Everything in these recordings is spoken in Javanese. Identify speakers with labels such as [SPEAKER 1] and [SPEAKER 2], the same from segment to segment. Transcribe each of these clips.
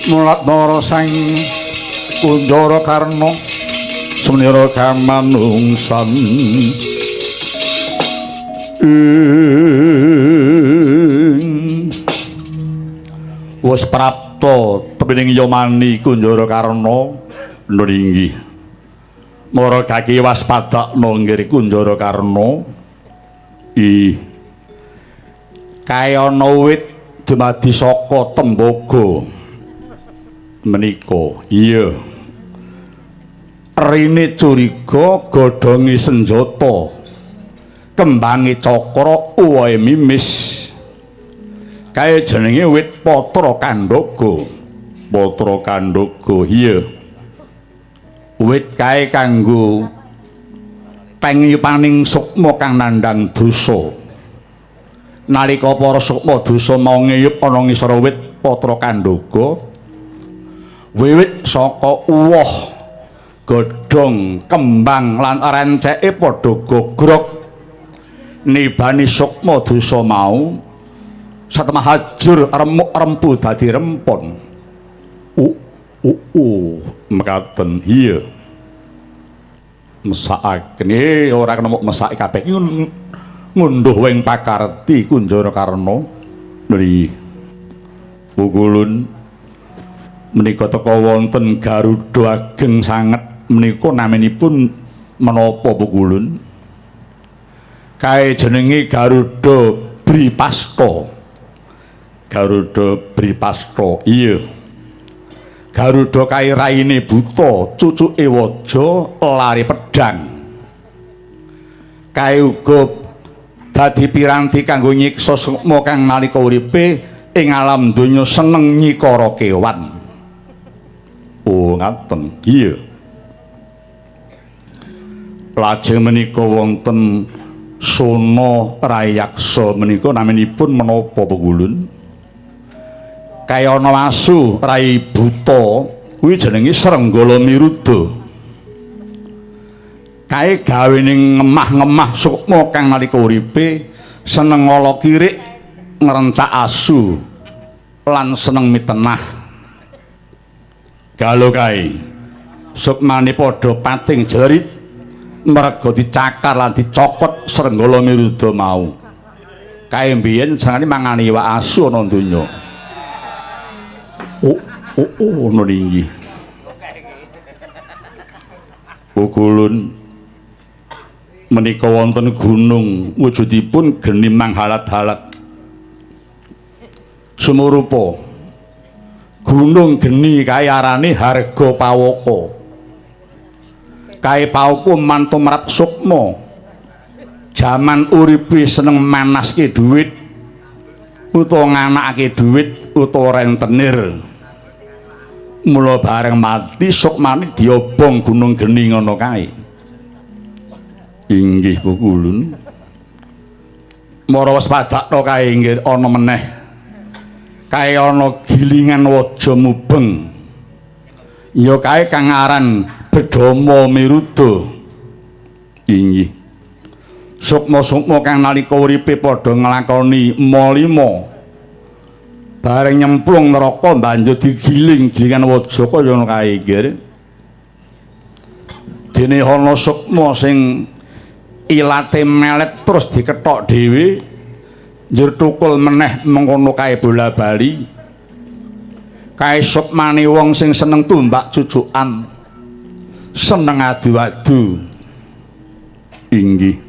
[SPEAKER 1] Mulat nara sang Kunjara Karna semenira kamanungsan. Wis prapta tepining yamani Kunjara Karna nur inggih. Mara kaki waspadakna nggih Kunjara Karna. Ih. Kae ana wit dumadi saka tembaga. Menika iya. Rine curiga, godhonge senjata, kembange cakra, uwahe mimis. Kae jenenge wit Patra Kandhaga. Patra Kandhaga iya. Wit kae kanggo pengipaning sukma kang nandhang dosa. Nalika para sukma dosa mau ngeyup ana ngisor wit Patra Kandhaga, wiwit saka uwoh, godhong, kembang lan renceke padha gogrok nibani sukma dosa mau satemah hajur remuk rempu dadi rempon. Mekaten iya. Mesakaken ora kena mok mesake kabeh iki ngunduh wing pakarti Kunjara Karna. Nri pukulun menika teka wonten Garuda ageng sanget menika naminipun menapa pukulun? Kae jenenge Garuda Bripasta. Garuda Bripasta iya. Garuda kae raine buta, cucuke waja, lari pedang. Kae uga dadi piranti kanggo nyiksa sukma kang nalika uripe ing alam donya seneng nyikara kewan. Oh, ngaten. Iya. Lajeng menika wonten Sona Rayaksa menika naminipun menapa pegulun? Kaya ana asu rai buta kuwi jenenge Srenggala Miruda. Kae gawene ngemah-ngemah sukma kang nalika uripe seneng ngala kirik, ngrencak asu lan seneng mitenah. Galo kae sukmane padha pating jerit merga dicakar lan dicokot Srenggala Miruda mau. Kae mbiyen senengane mangani iwak asu ana donya. Oh, ono inggih. Pukulun menika wonten gunung wujudipun geni manghalat-halat. Sumurupa gunung geni kae arane Harga Pawaka. Kae pawaka mantumrap sukma. Jaman uripe seneng manaske dhuwit utawa nganakake dhuwit utawa rentenir. Mula bareng mati sukmane diobong gunung geni ngono kae. Inggih pukulun. Mara wis padakna kae inggih ana meneh. Kae ana gilingan waja mubeng. Ya kae kang aran Bedama Miruda. Inggih. Sukma-sukma kang nalika uripe padha nglakoni ma-lima. Bareng nyemplung neraka banjur digiling gilingan waja kaya ngono kae nggih. Dene ana sukma sing ilate melet terus dikethok dhewe, njur tukul meneh mengkono kae bola-bali. Kae sukmane wong sing seneng tumbak cucukan, seneng adu-adu. Inggih.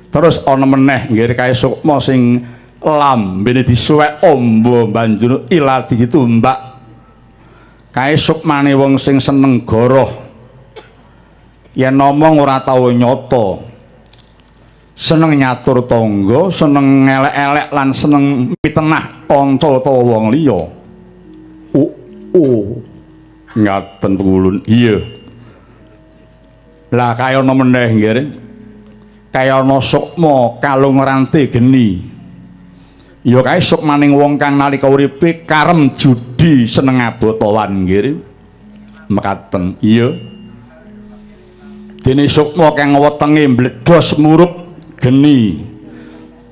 [SPEAKER 1] Terus ana meneh nggih kae sukma sing lambene disuwek amba banjur ilat ditumbak. Kae sukmane wong sing seneng goroh. Yen ngomong ora tau nyata. Seneng nyatur tangga, seneng ngelek-elek lan seneng mitenah kanca utawa wong liya. Ngaten pengulun. Iya. Lah kae ana meneh nggih. Kae ana sukma kalung rante geni. Ya kae sukmaning wong kang nalika uripe karem judi seneng abotawan nggih. Mekaten. Iya. Dene sukma kang wetenge mbledhos murup geni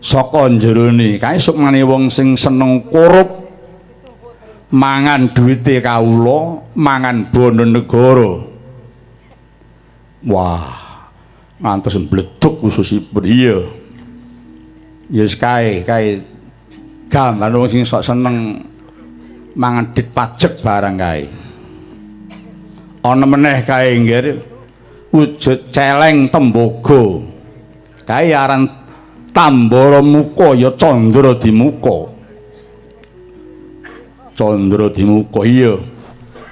[SPEAKER 1] saka njerone. Kae sukmane wong sing seneng korup. Mangan duwite kawula, mangan bondo negara. Wah, ngantos mbledug khususipun. Iya. Ya wis kae, kae gambar wong sing sok seneng mangan dit pajek barang kae. Ana meneh kae nggih wujud celeng tembaga. Kae aran Tambara Muka ya Candra Dimuka. Candra Dimuka iya.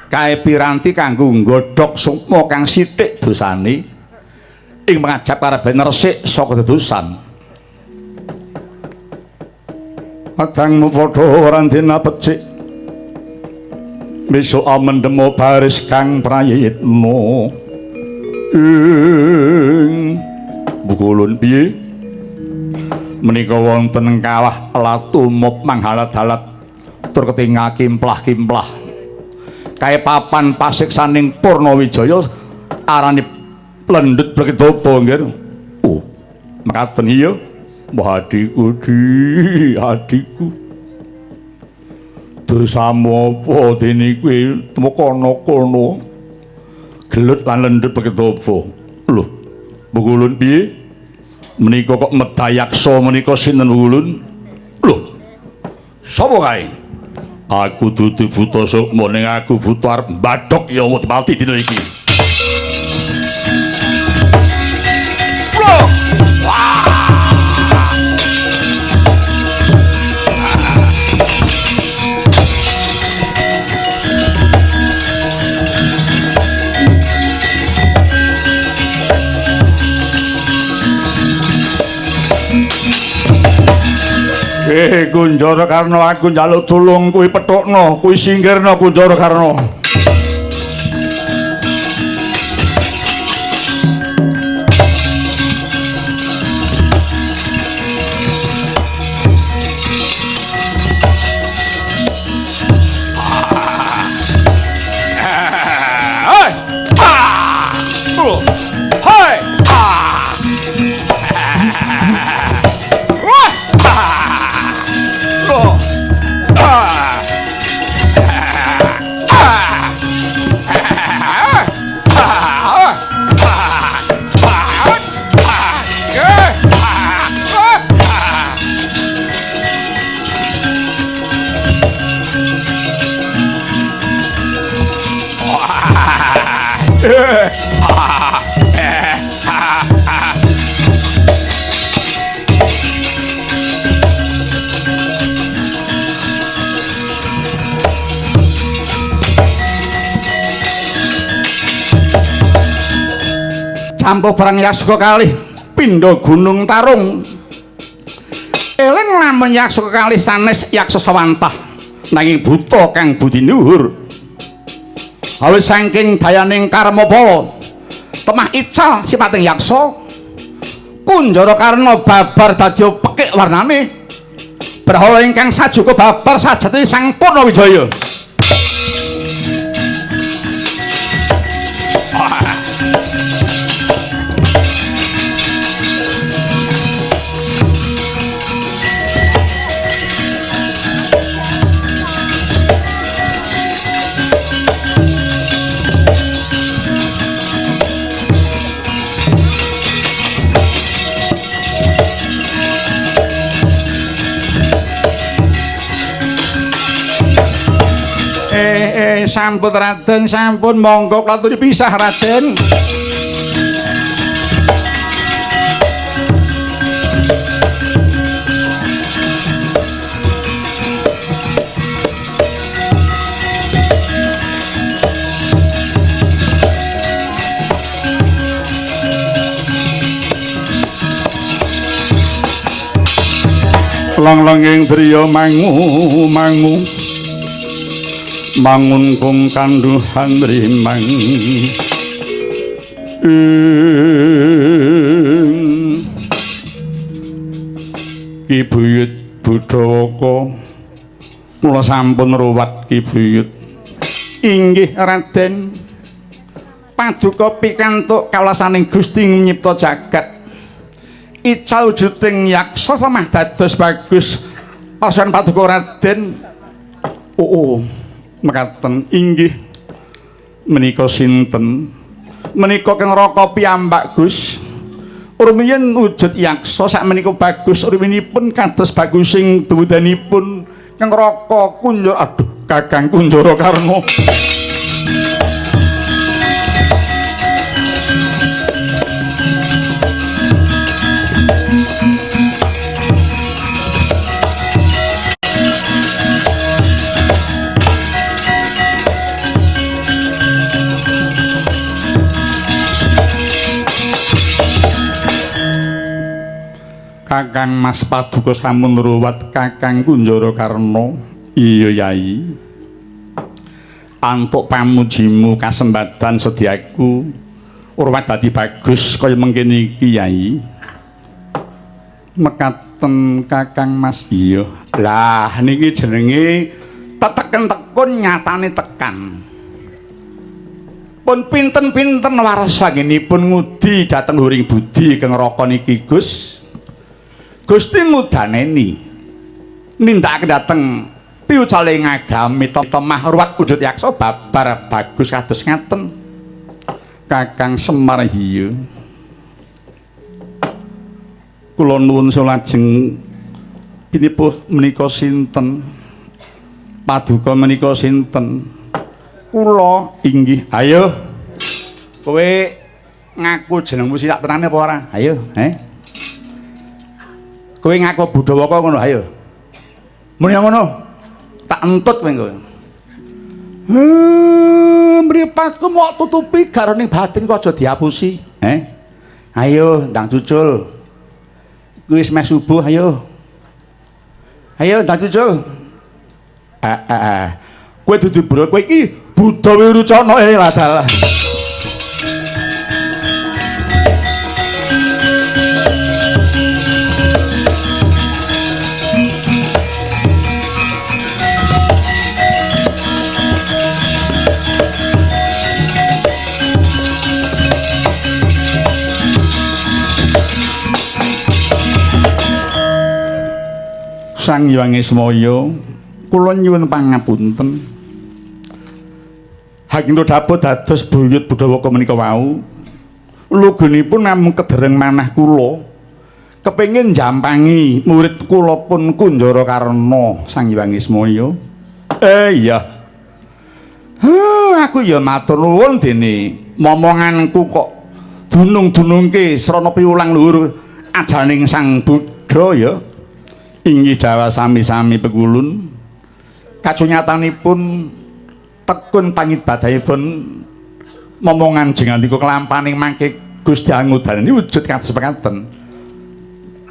[SPEAKER 1] Kae piranti kanggo nggodhog sukma kang sithik dosane ing mangajab karaben resik saka dedosan. Kadangmu padha ora dina becik. Besok mendemo baris kang prayitna. Ing bukulun piye? Menika wonten kawah latu mop manghalat-halat tur ketingal kimplah-kimplah. Kae papan pasiksaning Purnawijaya arane Lendhut Blekedopo nggih. Oh, mekaten iya. Wah adikku di, adikku. Dosamu apa dene kuwi temu kono-kono. Gelut lan Lendhut Blekedopo. Lho, bukulun piye? Menika kok medayaksa menika sinten bukulun? Lho. Sapa kae? Aku dudu buta sukma ning aku buta arep mbadhok ya Wedmati dina iki. Lho. Kunjara Karna aku njaluk tulung kuwi pethukna, kuwi singkirna Kunjara Karna. Campuh perang Yaksa kalih pindha gunung tarung. Eling lamun Yaksa kalih sanes Yaksa sewantah nanging buta kang budi luhur. Awit saking dayaning karmapala temah ical sipating Yaksa. Kunjara Karna babar dadi pekik warnane. Brahala ingkang sajuka babar sajati Sang Purnawijaya. Sampun Raden, sampun monggo kula aturi pisah Raden. Long-longing driya mangu mangu mangun kung kanduhan rimang Ki Buyut Budawaka kula sampun ruwat Ki Buyut. Inggih Raden, paduka pikantuk kawelasaning Gusti nyipta jagat. Ical wujuding yaksa lemah dados bagus pasan paduka Raden. Oh, oh. Mekaten inggih menika sinten? Menika Kang Raka piyambak Gus. Rumiyin wujud yaksa sakmenika bagus ruminipun kados bagusing duwudanipun Kang Raka Kunjara. Aduh, Kakang Kunjara Karna. Kakang Mas Paduka sampun ruwat Kakang Kunjara Karna. Iya Yai. Antuk pamujimu kasembadan sedyaku ruwat dadi bagus kaya mengkene iki Yai. Mekaten Kakang Mas. Iya. Lah niki jenenge teteken tekun nyatane tekan. Pun pinten-pinten waras anggenipun ngudi dhateng huring budi Kang Raka niki Gus. Gusti ngudaneni nindakaken dhateng piwucale ngagami temah ruwat wujud yaksa babar bagus kados ngaten. Kakang Semar hiya. Kula nuwun salajeng pinipuh menika sinten? Paduka menika sinten? Kula inggih. Ayo. Kowe ngaku jenengmu sing sak tenane apa ora? Ayo, Kowe ngaku Budawaka ngono, ayo. Muni ngono. Tak entut kowe engko. Mripatku mok tutupi garone batin kok aja diapusi, Ayo ndang cucul. Kuwi wis meh subuh, ayo. Ayo ndang cucul. Kowe dudu bro, kowe iki Buddha Wirucana lah dalah. Sang Hyang Ismaya, kula nyuwun pangapunten. Hakinto daput dados buyut Budawaka menika wau. Lugunipun namung kedereng manah kula. Kepengin jampangi murid kula pun Kunjara Karna Sang Hyang Ismaya. Iya. Aku ya matur nuwun dene momonganku kok dunung-dunungke srana piwulang luhur ajaning Sang Buddha ya. Inggih dawa sami-sami pekulun. Kacunyatanipun tekun pangibadahipun momongan jengandika kelampaning mangke Gusti angudaneni wujud kados mekaten.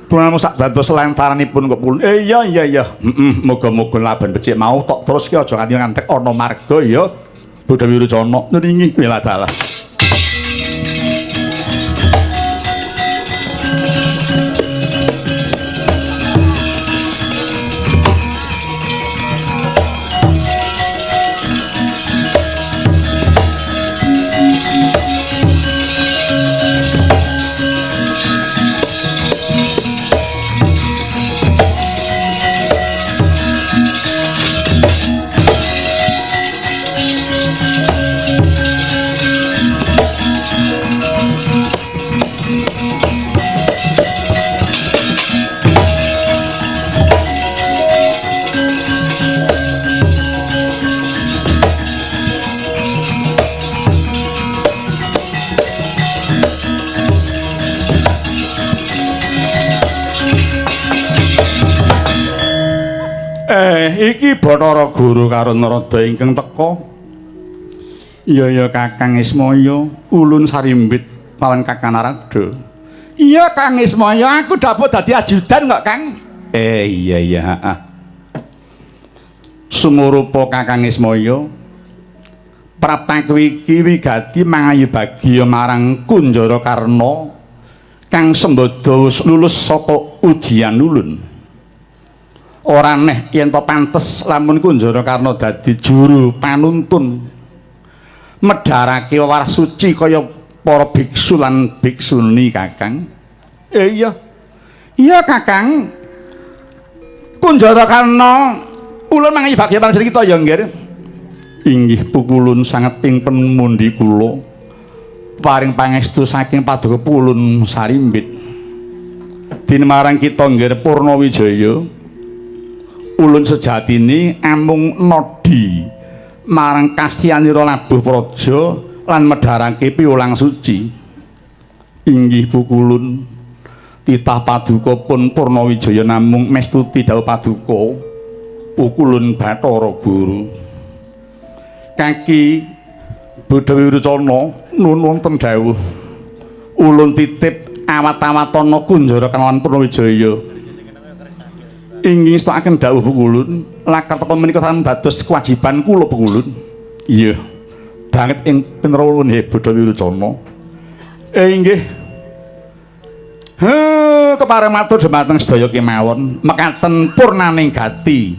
[SPEAKER 1] Punamung sak dados lantaranipun kok pulun. Iya iya iya. Heeh, muga-muga laban becik mau tok terus ki aja nganti ngantek ana marga ya. Buddha Wirucana nringi wiladalah. Iki Bathara Guru karo Narada ingkang teka. Iya ya Kakang Ismaya, ulun sarimbit lawan Kakang Narada. Iya Kang Ismaya, aku dapet dadi ajudan kok, Kang. Iya iya, heeh. Sumurupa Kakang Ismaya, praptaku iki wigati mangayu bagya marang Kunjara Karna kang sembada wis lulus saka ujian ulun. Ora neh yen to pantes lamun Kunjara Karna dadi juru panuntun medharake wewarah suci kaya para biksu lan biksuni, Kakang. Iya. Iya, Kakang. Kunjara Karna ulun mangayu bagya marang kita ya, nggih. Inggih pukulun sanget ing pemundi kula. Paring pangestu saking Paduka Pulun Sarimbit. Dene marang kita nggih Purnawijaya. Ulun sejatine amung nodi marang kastiyanira Labuh Praja lan medharake piwulang suci. Inggih pukulun. Titah Paduka pun Purnawijaya namung mestuti dawuh Paduka pukulun Bathara Guru. Kaki Buddha Wirucana nun wonten dawuh. Ulun titip awat-awatana Kunjara kalawan Purnawijaya. Inggih ngestakaken dawuh pukulun, lakar teka menika sampun dados kewajiban kula pukulun. Iya. Banget ing pinrawulun he Buddha Wirucana. Inggih. Kepareng matur dhumateng sedaya kemawon, mekaten purnaning gati.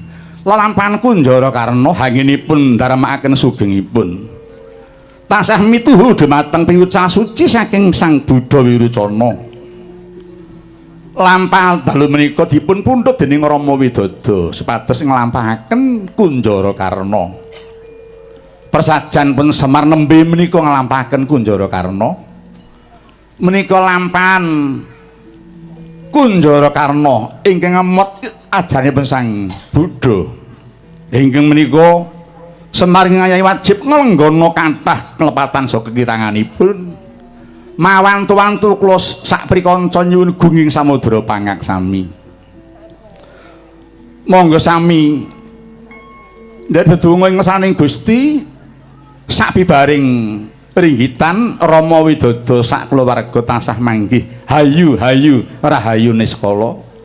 [SPEAKER 1] Lelampahan Kunjara Karna hanginipun daramakaken sugengipun. Tansah mituhu dhumateng piwucal suci saking Sang Buddha Wirucana. Lampah dalu menika dipun pundhut dening Rama Widodo supados nglampahaken Kunjara Karna. Persajan pun Semar nembe menika nglampahaken Kunjara Karna. Menika lampahan Kunjara Karna ingkang ngemot ajaranipun Sang Buddha. Ingkang menika Semar ngayahi wajib nglenggana kathah kelepatan saka kiranganipun. Mawantu-wantu kula sak prikanca nyuwun gunging samudra pangaksami. Monggo sami ndherek dedonga ing ngersaning Gusti sabibaring ringgitan Rama Widodo sak kulawarga tansah manggih hayu hayu rahayu niskala.